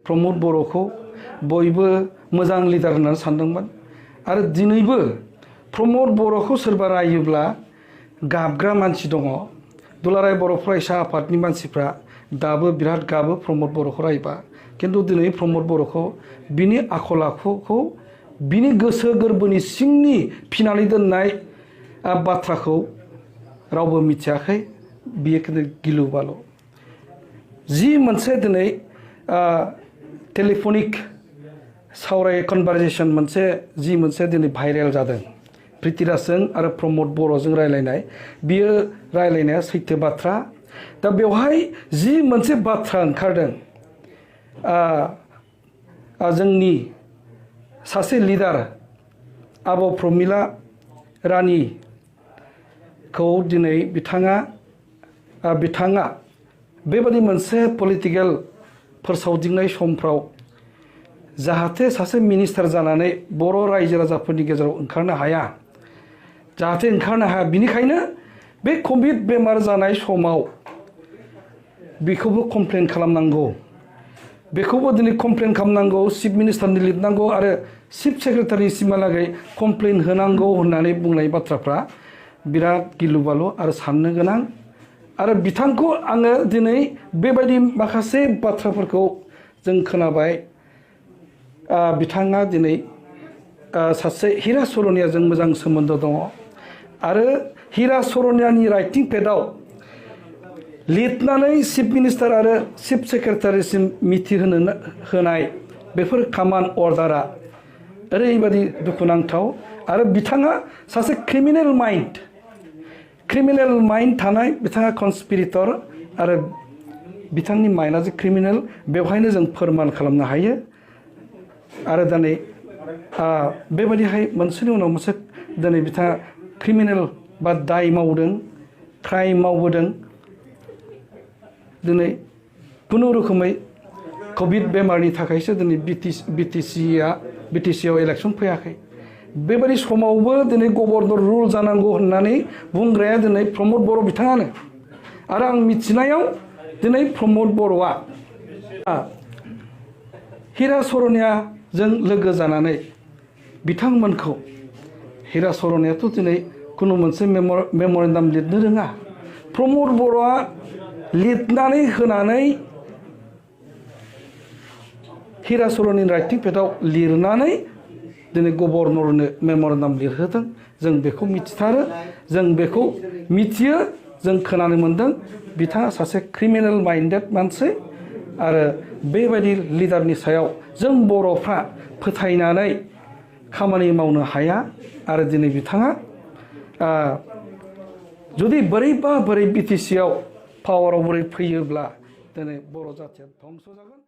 प्रमद बर'खौ बयबो मोजां लिडार होननानै सानदोंमोन आरो दिनैबो प्रमद बर'खौ सोरबा रायोब्ला गाबग्रा मानसि दङ। दुलाराय बर' फरायसा आफादनि मानसिफ्रा दाबो बिराद गाबो प्रमद बर'खौ रायबा, किन्तु दिनै प्रमद बर'खौ बिनि आखल आखुखौ बिनि गोसो गोरबोनि सिंनि फिनानै दोननाय बाथ्राखौ रावबो मिथियाखै। बियो किन्तु गिलु बालु जि मोनसे दिनै टेलिफनिक सावराय कनभारसेसन मोनसे दिनै भाइरेल जादों प्रिथिराजजों आरो प्रमद बर'जों रायलायनाय, बियो रायलायनाया सैथो बाथ्रा। दा बेवहाय जि मोनसे बाथ्रा ओंखारदों, जोंनि सासे लिडार आब' प्रमिला रानीखौ दिनै बिथाङा बेबादि मोनसे पलिटिकेल फोसावदिंनाय समफ्राव जाहाथे सासे मिनिस्टार जानानै बर' रायजो राजाफोरनि गेजेराव ओंखारनो हाया, बिनिखायनो बे कभिड बेमार जानाय समाव बेखौबो कमप्लेन खालामनांगौ, बेखौबो दिनै कमप्लेन खालामनांगौ, चिफ मिनिस्टारनि लिरनांगौ आरो चिफ सेक्रेटारिसिमहालागै कमप्लेन होनांगौ होननानै बुंनाय बाथ्राफ्रा बिराद गिलु बालु आरो साननो गोनां। आरो बिथांखौ आङो दिनै बेबायदि माखासे बाथ्राफोरखौ जों खोनाबाय। बिथाङा दिनै सासे हिरा सरनियाजों मोजां सोमोन्दो दङ आरो हिरा सरनियानि राइटिं पेडआव लिरनानै चिफ मिनिस्टार आरो चिफ सेक्रेटारिसिम मिथिहोनो होनाय बेफोर कामान अर्डारा ओरैबायदि दुखुनांथाव। आरो बिथाङा सासे क्रिमिनेल माइन्ड थानाय, बिथाङा कनस्पिरेटर आरो बिथांनि माइन्डआ जे क्रिमिनेल बेवहायनो जों फोरमान खालामनो हायो। आरो दिनै बेबायदिहाय मोनसेनि उनाव मोनसे दिनै बिथाङा क्रिमिनेल बा दाय मावदों, क्राइम मावबोदों। दिनै खुनु रोखोमै कभिड बेमारनि थाखायसो दिनै बिटिसिआव इलेक्सन फैयाखै। बेबायदि समावबो दिनै गभर्नर रुल जानांगौ होननानै बुंग्राया दिनै प्रमद बर' बिथाङानो। आरो आं मिथिनायाव दिनै प्रमद बर'आ हिरा सरनियाजों लोगो जानानै बिथांमोनखौ, हिरा सरनियाथ' दिनै खुनु मोनसे मेम'रेन्डाम लिरनो रोङा, प्रमद बर'आ लिरनानै होनानै हिरा सरनि राइटिं पेडआव लिरनानै दिनै गभर्नरनो मेम'रेन्डाम लिरहोदों। जों बेखौ मिथिथारो, जों बेखौ मिथियो, जों खोनानो मोन्दों। बिथाङा सासे क्रिमिनेल माइन्डेड मानसि आरो बेबायदि लिडारनि सायाव जों बर'फ्रा फोथायनानै खामानि मावनो हाया। आरो दिनै बिथाङा जुदि बोरै बिटिसिआव पावाराव बोरै फैयोब्ला दिनै बर' जाथिया धंस' जागोन।